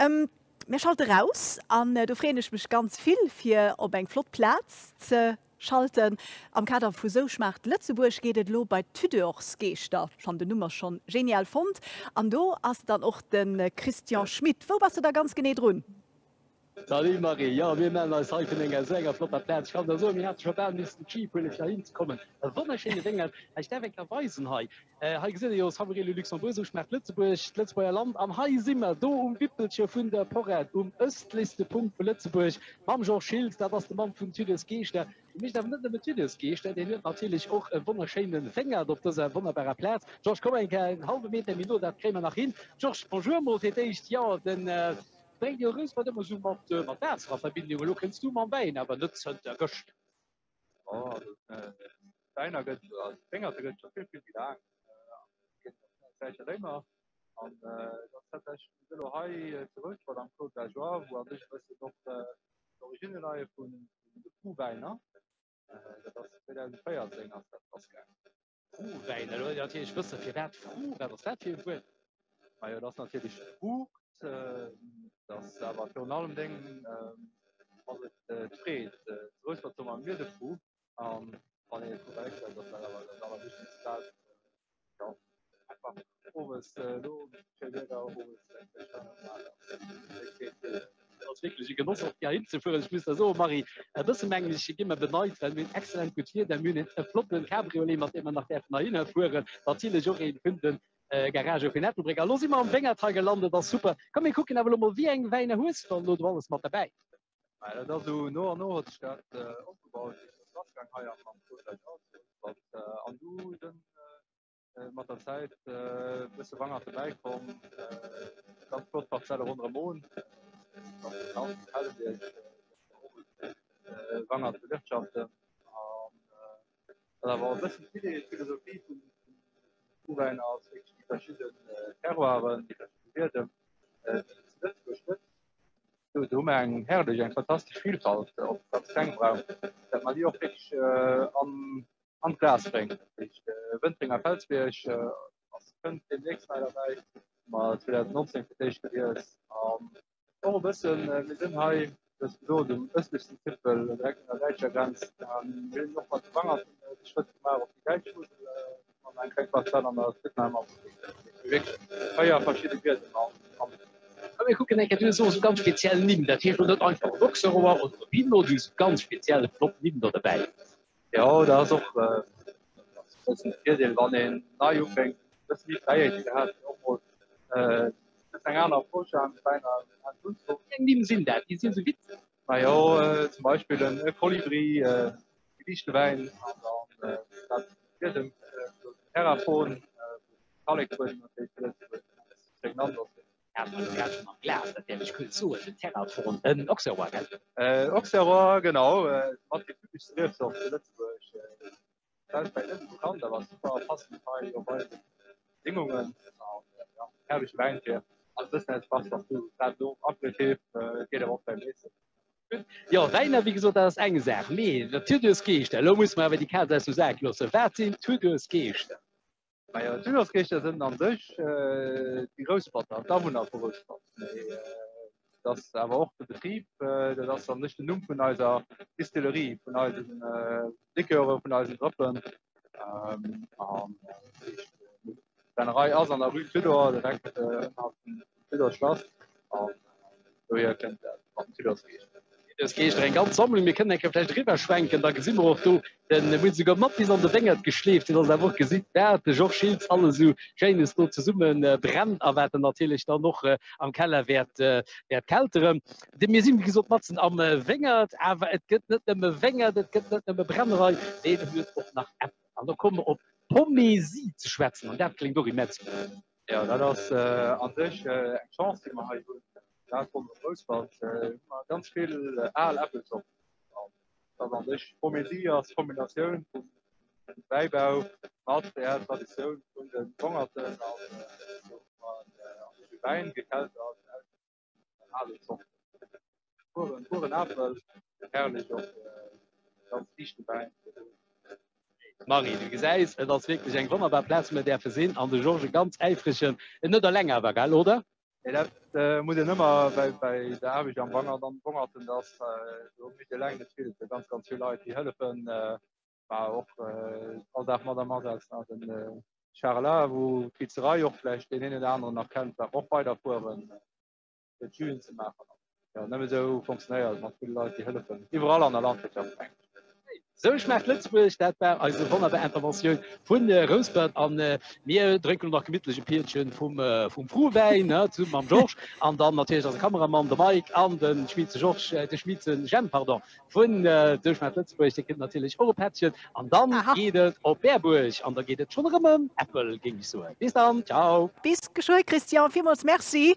Mir schalte raus an do freeën ech mech ganz vill, fir op eng flott Plaz ze schalten. Am Kader vu Sou schmaacht Lëtzebuerg geet et elo bei d'Tudors-Geeschter. Ech han den Numm ass schonn genial fonnt. An do ass dann och de Christian Schmit. Wou bass de da ganz genee drun? Salut Marie, jo mir mellen eis hei vun enger esou enger flotter Plaz. Ech kann der soen, mir hate scho bal missten d'Ski huelen fir heihin ze kommen. E wonnerschéine Wéngert. Ech däerf eng Kéier weisen hei. Hei gesitt der jo Savourer le Luxembourg, esou schmaacht Lëtzebuerg, d'Lëtzebuerger Land. An hei si mer do um Wippelche vun der Porrette, um ëstlechste Punkt vu Lëtzebuerg, mam Georges Schiltz. Dat ass de Mann vun Tudors Geeschter. Dee mécht awer net nëmme Tudors Geeschter, deen huet natierlech och e wonnerschéine Wéngert op dëser wonnerbarer Plaz. Georges, komm eng Kéier en hallwe Meter méi no, dat kréie mer nach hin. Georges, bonjour mol fir d'éischt. Jo, den. Bréngt jo Rouspert ëmmer sou mat mat Waasser a Verbindung. Elo kënns du mam Wäin, awer net zënter gëschter. Jo, also d'Wäiner gëtt, also d'Wéngerte gëtt scho vill, vill méi laang an Zäit Réimer. An et ass tatsächlech bis elo hei zu Rouspert am Clos de la Joie, wou a sech e bëssen och d'Originne leie vun de Fruhwäiner. Dat ass 2014 ass dat lassgaangen. Fruhwäin, elo wëll ech natierlech wëssen, firwat Fruh, wat ass dat fir e Wuert? Majo, dat ass natierlech d'Fruucht, dat ass awer virun allem deng, ass et d'Freed. Zu Rouspert soe mer mir de Fruh, an wann ee vu wäit kënnt, ass dat awer dat Allerwichtegst, dat, jo, einfach owes elo, schéi Wieder, owes eng Kéier Schwäin am Lager, déi Freed deelen. Et ass wierklech e Genoss och fir heihin ze fueren. Ech muss der soen, Marie, e bësse mengen ech gi mer beneit, well mir hunn exzellent gutt Wieder, mir hunn e flotte Cabriolet, mat deem mer nach däerfen heihinner fueren, natierlech och ee vun de Garagë vun Ettelbréck. A lo si mer am Wéngert hei gelant, et ass super. Komm mir kucken awer elo mol, wéi eng Wäiner hues de dann elo do alles mat derbäi? Mä dat ass esou no an no huet sech dat opgebaut, wéi et lassgaang hei am Clos de la Jase. An du den Mat der Zäit e bësse Wangerte bäikomm, ganz flott Parzelle ronderëm Ohn, Hellenbierg, Wangert bewirtschaften an dat awer e bëssen d'Idee, d'Philosophie vun Fruhwäiner ass wierklech déi verschidden Terroiren, déi verschidde Biedem, déi et zu Lëtzebuerg gëtt. Do hu mer eng herrlech, eng fantastesch Vilfalt op ganz klengem Raum, dat mer déi och wierklech an an d'Glas bréngen. Dat heescht Wëntrenger Felsbierg ass kënnt deemnächst nei derbäi, ma 2019 fir d'éischt gelies. An och e bëssen, mir sinn hei, du hues gesot, um ëstlechsten Zipfel, direkt un der däitscher Grenz. Mir hunn och mat de Wangerten de Schrëtt gemaach op déi däitsch Musel an eng kleng Parzell an der Trittenheimer Apotheke. Wierklech 4 verschidde Biedem an. Komm mir kucken eng Kéier, du hues och esou ganz speziell Nimm, dat heescht elo net einfach e Boxeroer oder e Pinot, du hues ganz speziell flott Nimm do derbäi. Jo, dat ass och e bëssen de Virdeel, wann een nei ufänkt, e bësse méi Fräiheet ze hat, fir och mol e bëssen eng aner Approche an d'Wäiner erunzegoen. Wéi eng Nimm sinn dat? Déi sinn esou witzeg. Majo, zum Beispill en Kolibri, e liichte Wäin, an dann dat Biedem, Terrafon, Kallekbuedem natierlech fir Lëtzebuerg ganz prägnant ass. Hat mer elo grad schonn am Glas, dat däerf ech kuerz soen, den Terraform, en Auxerrois, gell? Auxerrois, genau, mat déi typeschst Riefsort zu Lëtzebuerg. Weltwäit net esou bekannt, awer super passend hei op eise Bedéngungen. An ja, herrleche Wäin fir e bëssen als Passe-partout, grad elo Aperitif, geet awer och beim Iessen. Gutt, jo, Wäiner, wéi gesot, dat ass eng Saach, mee d'Tudors-Geeschter, elo musse mer awer déi Kaz aus dem Sak loossen. Wat sinn d'Tudors-Geeschter? Majo, d'Tudorskircher sënn an sech déi Rousperter, d'Awunner vu Rouspert. Mee et ass awer och de Betrib, dat ass an sech den Numm vun eiser Distillerie, vun eise Liqueuren, vun eisen Drëppen. An d'Brennerei ass an der Rue Tudor, direkt ënner dem Tudor-Schlass. An dohier kënnt dat mat den Tudorskirchen. Tudorskircher, eng ganz Sammlung. Mir kënnen eng Kéier vläicht eriwwerschwenken, da gesi mer och do Den hunn souguer mat bis an de Wéngert geschleeft, fir dass der awer och gesitt, wat de Georges Schiltz alles esou Schéines do zesumme brennt a wat en natierlech dann och am Keller wäert wäert kelteren. De mir sinn, wéi gesot, matzen am Wéngert, awer et gëtt net nëmme Wéngert, et gëtt net nëmme Brennerei, mee et huet och nach Äppel. An do komme mer op Pommesi ze schwätzen, an dat kléngt och immens gutt. Jo, dat ass a sech eng Chance, déi mer hei hunn. Grad ronderëm Rouspert hu mer ganz vill al Äppelzorten. Dat an sech Pomésie ass d'Kombinatioun vum Wäibau mat der Traditioun vun de Bongerten an de Wäin gekeltert aus den alen Zorten. Puren, puren Apel, herrlech och ganz liichte Wäin. Marie, du gesäis, et ass wierklech eng wonnerbar Plaz, wou mir däerfe sinn an de Georges e ganz äifregen, net eleng awer, gell, oder? Nee, dat muss een ëmmer bei, bei der Aarbecht am Wangert an Bongerten, dass do mécht eleng net vill. Et si ganz, ganz vill Leit, déi hëllefen, war och all Dag mat am Asaz. Den Charela, wou d'Viizerei och vläicht deen een oder aneren nach kennt, war och weiderfueren, fir d'Jüen ze maachen. Jo, nëmme esou funktionéiert et, mat ville Leit, déi hëllefen, iwwerall an der Landwirtschaft mengen ech. Sou schmaacht Lëtzebuerg, dat war eise wonnerbar Interventioun vun Rouspert an mir drénken lo nach gemittlech e Pietchen vum vum Fruhwäin, ne, zesumme mam Georges an dann natierlech eise Kameramann, de Mike an de Schmize Georges, de Schmize Jemp, pardon, vun Sou schmaacht Lëtzebuerg, dee kritt natierlech och e Pättchen an dann geet et op Berbuerg an da geet et schonn erëm ëm Äppel, géing ech soen. Bis dann, ciao! Bis geschwë Christian, villmools Merci.